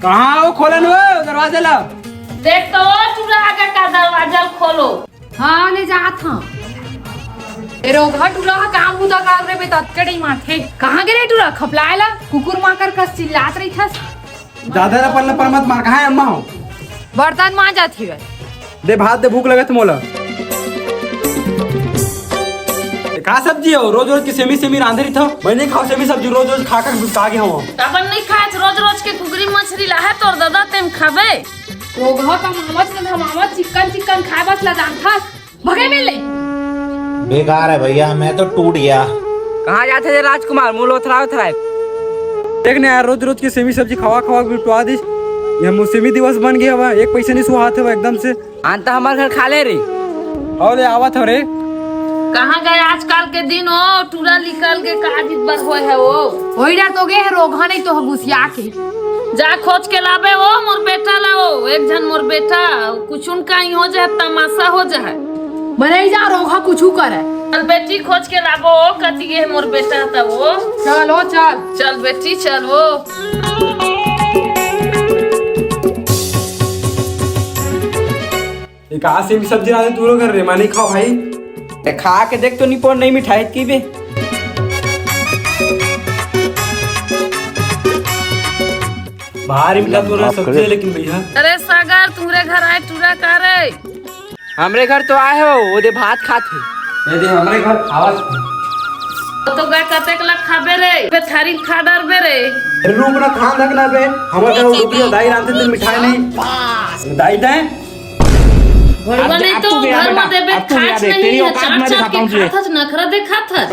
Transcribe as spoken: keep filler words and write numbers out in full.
कहाँ हो? खोलन वो दरवाजा ला। देख तो, ओ टूरा आगे का दरवाजा खोलो। हाँ, ले जात हूँ। ए रोगहा टूरा हा काम बुता कर रे बे, ततके डई माथे। कहाँ गे रे टूरा? खपलाए ला कुकुर माकर कस चिल्लात रहिथस। ज्यादा ला पल्ला पर मत मार, कहाँ है अम्मा हो? बर्तन मांजत हिवय। दे भात दे, भूख लगत मोला। ए, का सब्जी हो? रोज रोज के सेमी सेमी रांधे रहिथव। मैं नहीं खाओ सेमी सब्जी, रोज रोज खा खा के गुस्सा गे हूँ। अपन नहीं खाए रोज रोज के कुकरी मछरी ला है तोर दादा, तेम खाबे। रोगहा कमावत न धमावत चिक्कन चिक्कन खाए बस ला जानथस। भगे मिल ले। बेकार है भैया, मैं तो टूट गया। कहाँ जाथे रे राजकुमार, मुंह लोथरा उथरा है। देख ना यार, रोज रोज के सेमी सब्जी खवा खवा के बिटवा दिस। ये मौसमी दिवस बन गया हवा, एक पैसा नहीं सुहात हवा एकदम से। आन त हमर घर खा ले रे। हव ले, आवत हव रे। कहाँ गए आजकल के दिन ओ? टूरा निकल के का दिन बर होय है ओ? ओही डर तो गे है रोगहा, नहीं तो ह गुसिया के। जा खोज के लाबे ओ मोर बेटा ला ओ, एक झन मोर बेटा, कुछुन काई हो जाए, तमाशा हो जाए। बने जा रोगहा कुछू करे। चल बेटी खोज के लाबो ओ, कति गे है मोर बेटा तब ओ। चल ओ चल। चल बेटी चल ओ। एक आस सेमी सब्जी रांधे तू लोग घर रे, मैं नहीं खाओ भाई। ए, खा के देख तो निपोर नहीं मिठाई की बे। भारी मीठा तोरा सब्जी है लेकिन भैया। अरे सागर, तुहरे घर आए टूरा का रे? हमरे घर तो आए हो, वो दे भात खात है। ये दे हमरे घर आवाज। तो गए कतेक ला खाबे रे? बे थारी खा डरबे रे। अरे रुक ना, खान रखना बे। हमर घर रुक जा, दाई रांधे दिन मिठाई नहीं। दाई दे। भड़वा अब नहीं अब तो तू घर याद में आ, देबे अब तू खाच याद है, नहीं तेरी है, औकात चाट मैं चाट दिखाता के हूँ तुझे। खात हच, नखरा दिखात हच।